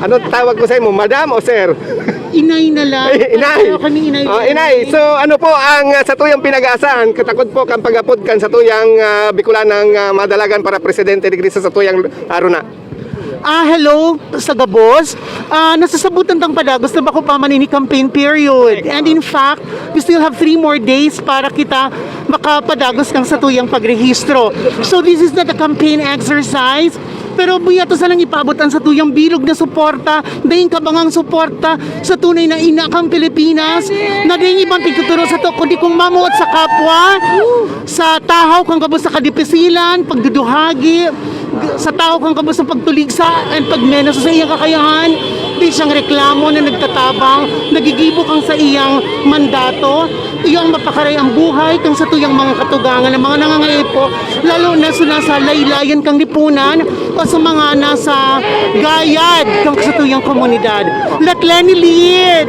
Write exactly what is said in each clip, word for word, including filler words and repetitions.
Ano tawag ko sa imo, madam o sir? Inay na lang. Inay. Pero kami inay. Ah, inay, so ano po ang ah, satuyang pinag-aasahan? Katakod po kan pag-apod kan satuyang uh, Bicolanang ah, madalagan para presidente digdi sa satuyang araw na. Ah, hello sa gabos. Ah, nasasabutan tang padagos na bako pa man ini campaign period. And in fact, we still have three more days para kita makapadagos kan satuyang pagrehistro. So this is not a campaign exercise. Pero buya to sanang ipaabot ang satuyang bilog na suporta, daing kabangang suporta sa tunay na ina kang Pilipinas, na daing ibang pigtuturo sa to, kundi kung mamuot sa kapwa, sa tahaw kang gabos sa kadipisilan, pagduduhagi, sa tahaw kang gabos sa pagtuligsa and pagmenos sa iyang kakayahan, di siyang reklamo na nagtatabang, nagigibo kang sa iyang mandato, iyo ang mapakaray ang buhay kang satuyang mga katugangan ng mga nangangaipo, lalo na sa nasa laylayan kang lipunan o sa mga nasa gayad kang satuyang komunidad. Let Leni lead!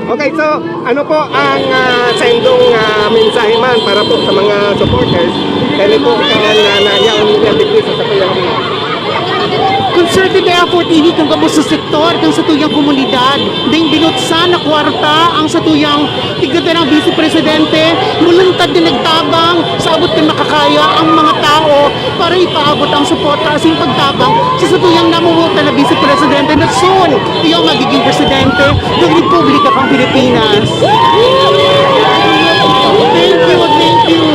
Okay, so ano po ang ah, sa indong ah, mensahe man para po sa mga supporters? Kaya po kan uh, na yaon nila digdi sa satuyang Concerted effort ini kang gabos sa sektor kang satuyang komunidad. Ding binutsan na kwarta ang satuyang tigdadarang vice presidente, muluntad na nagtabang sa abot kan makakaya ang mga tao para ipaabot ang suporta asin pagtabang sa satuyang namumutan na vice presidente na soon iyo magiging presidente ng Republika kang Pilipinas. Thank you, thank you.